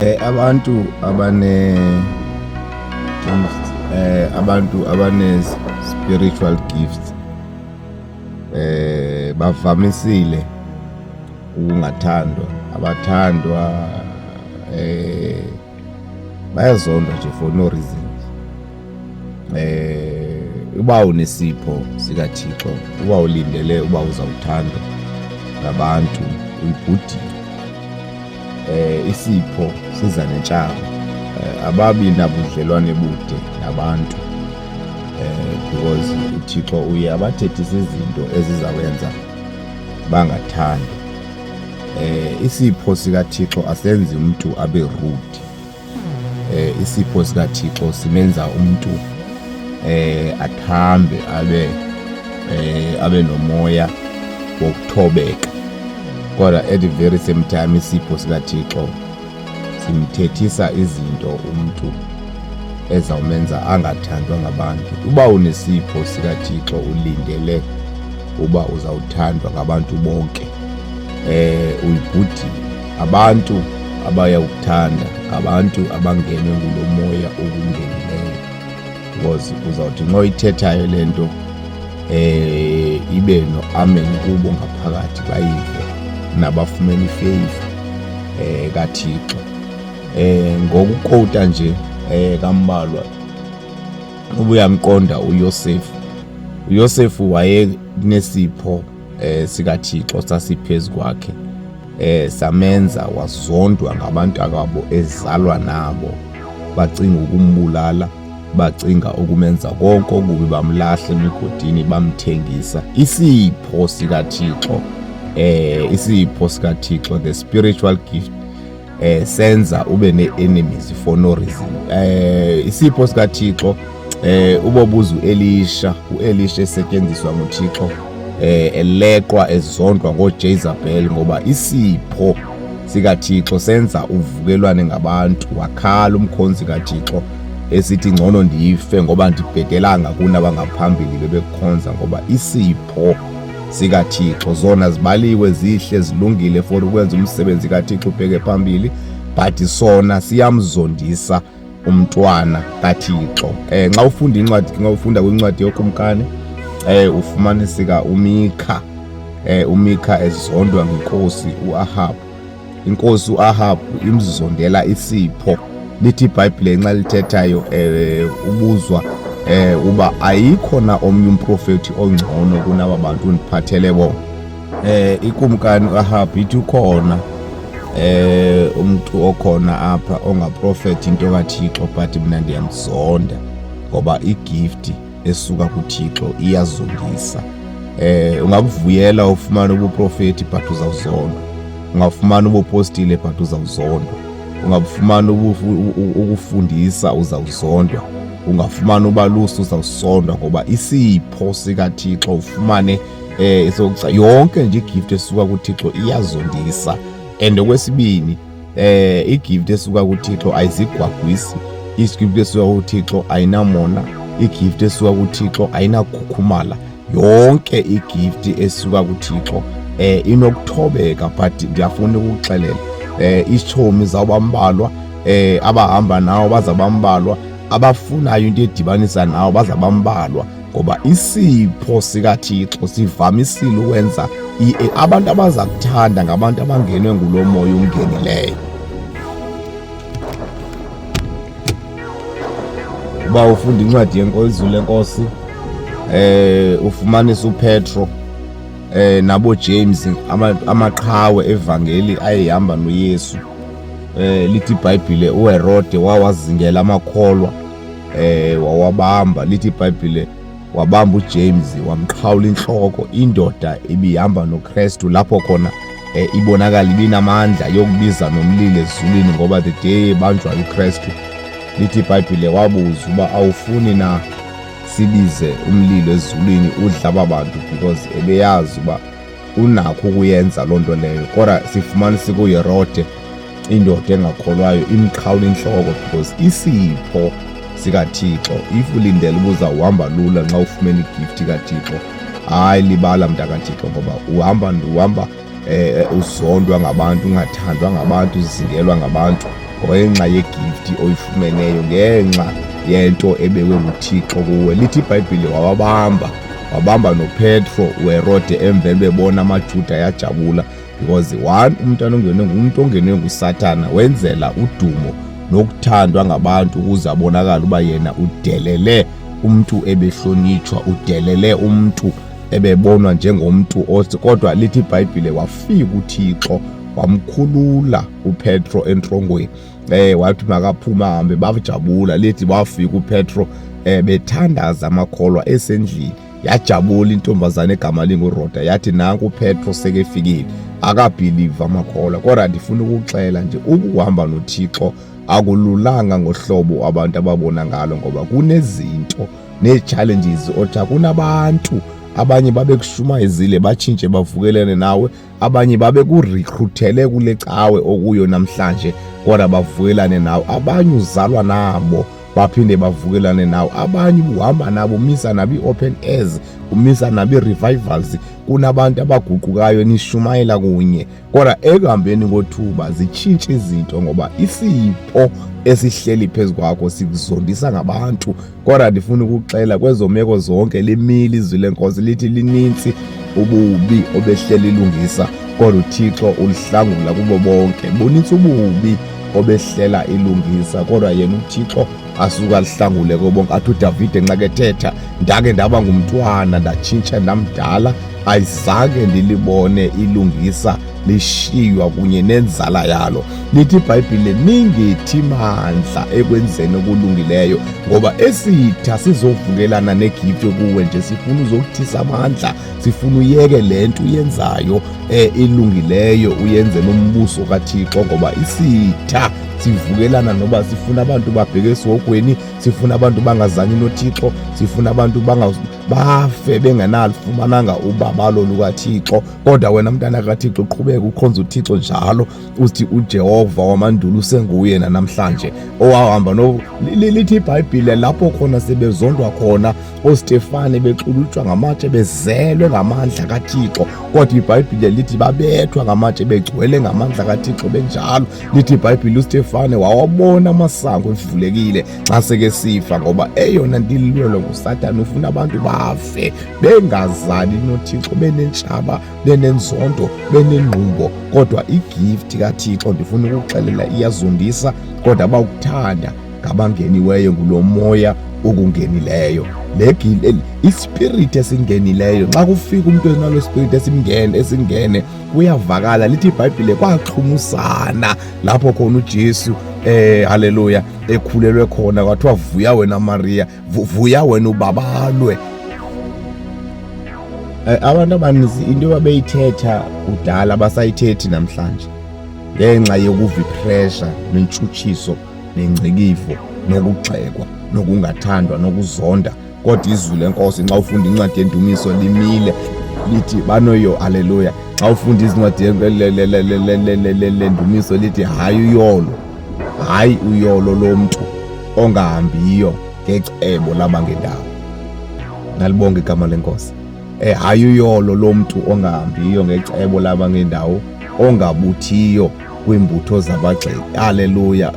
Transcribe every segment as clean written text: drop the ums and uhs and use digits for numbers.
Abantu abane abantu abane spiritual gifts bavamisile ukungathandwa, abathandwa, bayazondwa nje for no reason. Uba unesipho sikaThixo, uba ulindele uba uzawuthandwa ngabantu, uyibhudile. Isipho siza nentshaba. Ababi nabudlelwane bude nabantu, because uThixo uye abathethise izinto ezizawenza bangathandwa. Isipho sikaThixo asenzi umuntu abe rude. Isipho sikaThixo simenza umuntu athambe, abe nomoya wokuthobeka, kodwa at the very same time isipho sikaThixo simthethisa izinto umuntu ezawumenza angathandwa ngabantu. Uba unesipho sikaThixo ulindele uba uzawuthandwa ngabantu bonke, uyibhudile. Abantu abaya ukuthanda ngabantu abangenwe ngulo moya okungenileyo, because uzawuthi nxa uyithethayo le nto ibe no amen kubo ngaphakathi, bayive nabafumene ifavor kaThixo. Ngokukota nje kambalwa, ubuyamqonda uYosefu. uYosefu wayenesipho sikaThixo sasiphezulu kwakhe, samenza wazondwa ngabantu akabo ezalwa nabo, bacinga ukumbulala, bacinga ukumenza konke okubi, bamlahla emigodini, bamthengisa. Isipho sikaThixo, isipho sikaThixo, the spiritual gift, senza ube ne-enemies for no reason. Isipho sikaThixo, ubobuza uElisha, uElisha esetyenziswa nguThixo, eleqwa ezondwa ngoJezebel, ngoba isipho sikaThixo senza uvukelwane ngabantu. Wakhala umkhonzi kaThixo esithi ngcono ndife ngoba ndibhetelanga kunabangaphambili bebekukhonza, ngoba isipho sikaThixo zona zibaliwe, zihle, zilungile for ukwenza umsebenzi kaThixo ubheke phambili, but sona siyamzondisa umntwana kaThixo. Nxa ufunda incwadi, nxa ufunda kwincwadi yoKumkani, ufumaniseka uMikha, uMikha ezondwa ngenkosi uAhab. Inkosi uAhab imzondela isipho. Lithi iBhayibhile nxa lithethayo, ubuzwa uba ayikho na omnye umprofeti ongcono kunaba bantu undiphathele bona. Ikumkani uAhab ithi ukhona umuntu okhona apha ongaprofeti into kaThixo, but mina ndiyamzonda ngoba igift esuka kuThixo iyazondisa. Ungakuvuyela ufumana ubuprofeti, but uzawuzondwa. Ungafumana ubupostile, but uzawuzondwa. Ungafumana ukufundisa, uzawuzondwa. Ungafumana ubalusi, uzawusondwa, ngoba isipho sikaThixo ufumane sokuca yonke nje igift esuka kuThixo iyazondisa. And okwesibini, igift esuka kuThixo ayizigwagwisi, igift esuka kuThixo ayinamona, igift esuka kuThixo ayinakukhukhumala. Yonke igift esuka kuThixo inokuthobeka. But ndiyafuna ukukuxelela, isitshomi zawubambalwa, abahamba nawo baza bambalwa, abafunayo into edibanisa nawo baza bambalwa, ngoba isipho sikaThixo sivamisile ukwenza abantu abaza kuthanda ngabantu abangenwe ngulo moya ungenileyo. Uba ufunda incwadi yenkosi lenkosi, ufumanisa uPetro nabo James, amaqhawe evangeli ayehamba noYesu. Lithi iBhayibhile uHerode wawazingela amakholwa, wawabamba. Lithi iBhayibhile wabamba uJames wamqhawula inhloko. Indoda ibihamba noKristu lapho khona ibonakala ibinamandla yokubiza nomlilo ezulwini, ngoba the day ebanjwa uKristu, lithi iBhayibhile wabuza uba awufuni na sibize umlilo ezulwini udla aba bantu, because ebeyazi uba unakho ukuyenza loo nto leyo. Kodwa sifumanisa kuHerode indoda engakholwayo imqhawula inhloko, because isipho sikaThixo, if ulindele ubuza uhamba lula nxa ufumene igift kaThixo, hayi, libala mntakaThixo, ngoba uhamba uzondwa ngabantu, ungathandwa ngabantu, uzingelwa ngabantu, Ngenxa yegifti oyifumeneyo, ngenxa yento ebekwe nguThixo kuwe. Lithi iBhayibhile wawabamba, wabamba noPetro uHerode emveni bebona amaJuda yajabula, because one umntwana ongenwe ngumntu ongenwe nguSathana wenzela udumo nokuthandwa ngabantu ukuze abonakale uba yena udelele umntu ebehlonitshwa, udelele umntu ebebonwa njengomntu othi. Kodwa lithi iBhayibhile wafika uThixo wamkhulula uPetro entrongweni, wathi makaphuma ahambe, bajabula. Lithi wafika uPetro bethandaza amakholwa esendlini, yajabula intombazane egama linguRoda, yathi nanku uPetro sekefikile. Akabhiliva amakholwa. Kodwa ndifuna ukuxela nje, ukuhamba noThixo akululanga ngohlobo abantu ababona ngalo, ngoba kunezinto nee-challenges othi kunabantu abanye babekushumayezile batshintshe bavukelene nawe, abanye babekurekruthele kule cawe okuyo namhlanje kodwa bavukelane nawe, abanye uzalwa nabo baphinde bavukelane nawe, abanye uhamba nabo umisa nabo ii-open airs, umisa nabo ii-revivals, kunabantu abaguqukayo nishumayela kunye, kodwa ekuhambeni kothuba zitshintshe izinto ngoba isipho esihleli phezu kwakho sikuzondisa ngabantu. Kodwa ndifuna ukuxela kwezo meko zonke limile izwi lenkosi, lithi linintsi ububi obehleli ilungisa, kodwa uThixo ulihlangula kubo bonke. Bunintsi ububi obehlela ilungisa, kodwa yena uThixo asuka alihlangule kubo bonke. Athi uDavide nxa kethetha, ndake ndaba ngumntwana ndatshintsha ndamdala, ayizange ndilibone ilungisa lishiywa kunye nenzala yalo. Lithi iBhayibhile ningethi mandla ekwenzeni okulungileyo, ngoba esitha sizovukelana negifti kuwe nje, sifuna uzokuthisa amandla, sifuna uyeke le nto uyenzayo ilungileyo, uyenzele umbuso kaThixo, ngoba isitha sivukelana noba sifuna abantu babheke esihogweni, sifuna abantu bangazani noThixo, sifuna abantu bafe bengenalufumananga ubabalo lukaThixo. Kodwa wena mntana kaThixo uqhubeka ukhonza uThixo njalo, uthi uJehova wamandulo usenguye namhlanje owahamba no. Lithi iBhayibhile lapho khona sebezondwa khona oStefane bexulutshwa ngamatshe bezelwe ngamandla kaThixo, kodwa iBhayibhile lithi babethwa ngamatshe begcwele ngamandla kaThixo benjalo. Lithi iBhayibhile uStefane wawabona amasango evulekile xa seke sifa, ngoba eyona nto ilwelwa nguSathane ufuna abantu bafe bengazali noThixo, benentshaba, benenzondo, benengqumbo. Kodwa igift kaThixo ndifuna ukuxelela iyazondisa, kodwa abawukuthanda ngabangeniweyo ngulo moya ukungenileyo, le ispirit esingenileyo. Xa kufika umuntu enalo spirit esingene kuyavakala. Lithi iBhayibhile kwaxhumusana lapho khona uJesu haleluya ekhulelwe khona, kwathiwa vuya wena Maria, vuya wena ubabalwe. Abantu abaninzi into babeyithetha kudala basayithethi namhlanje ngenxa yokuva ipressure nentshutshiso nengcikivo nokugxekwa nokungathandwa nokuzonda. Kodwa izwi lenkosi xa ufunda incwadi yendumiso limile, lithi banoyo haleluya. Xa ufunda izincwadi lendumiso lithi hayi uyolo, hayi uyolo lomntu ongahambiyo ngecebo labangendawo. Nalibonga igama lenkosi. Hayi uyolo lomntu ongahambiyo ngecebo labangendawo, ongabuthiyo kwimbutho zabagxeki. Haleluya.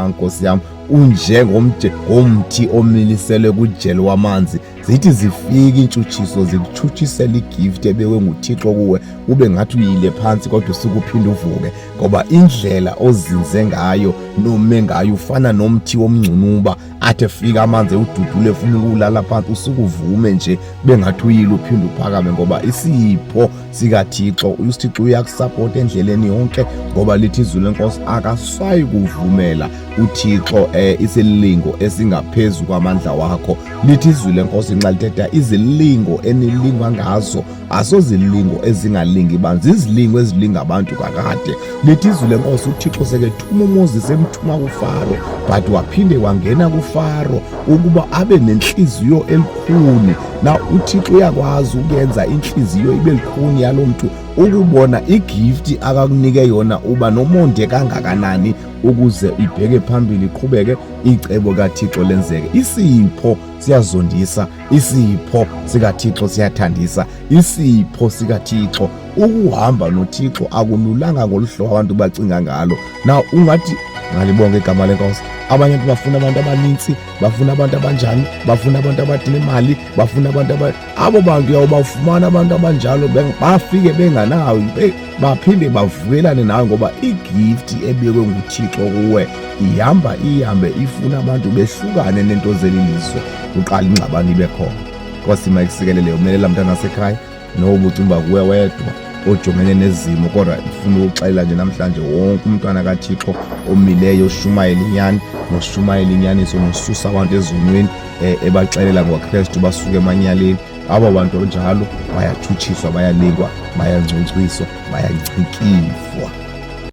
Nkosi yam, unjengomthi ngomthi omiliselwe kujelo wamanzi. Zithi zifika intshutshiso zikutshutshisela igift ebekwe nguThixo kuwe, ube ngathi uyile phantsi, kodwa usuke uphinde uvuke, ngoba indlela ozinze ngayo nome ngayo ufana nomthi womngcunuba, athi efika amanzi ewududule efuna ukulala phantsi, usuke uvume nje ube ngathi uyile, uphinde uphakame, ngoba isipho sikaThixo, uThixo uyakusapota endleleni yonke, ngoba lithi izwi lenkosi akasayi kuvumela uThixo isilingo esingaphezu kwamandla wakho. Lithi izwi lenkosi nxa lithetha izilingo enilingwa ngazo asozilingo ezingalingi bantu, zizilingo ezilinga abantu kakade. Lithi izwi lenkosi uThixo sekethuma uMoses emthuma kuFaro, but waphinde wangena kuFaro ukuba abe nenhliziyo elikhuni. Na uThixo uyakwazi ukuyenza inhliziyo ibe likhuni yalo mntu, ukubona igift akakunike yona uba nomonde kangakanani ukuze ibheke phambili, iqhubeke icebo kaThixo lenzeke. Isipho siyazondisa, isipho sikaThixo siyathandisa, isipho sikaThixo. Ukuhamba noThixo akululanga ngoluhlobo abantu bacinga ngalo. Now ungathi Ngalibonga igama lenkosi. Abanye abantu bafuna abantu abanintsi, bafuna abantu abanjani, bafuna abantu abadina imali, bafuna abantu aba abo bantu uyawubafumana abantu abanjalo bafike benganayo, baphinde bavukelane nawe, ngoba igift ebekwe nguThixo kuwe ihamba ihambe ifuna abantu behlukane nento zeli lizwe, kuqala ingxabano ibe khona. Nkosi mayikusikelele, umelela mntana sekhaya. Noba ucinga uba kuwe wedwa ojongene nezimo, kodwa ndifuna ukuxelela nje namhlanje wonke umntwana kaThixo omileyo oshumayela inyani noshumayela inyaniso nosusa abantu ezonweni, ebaxelela ngoKristu basuke emanyaleni, abo bantu njalo bayatshutshiswa, bayalingwa, bayangcungcwiswa, bayangcikivwa.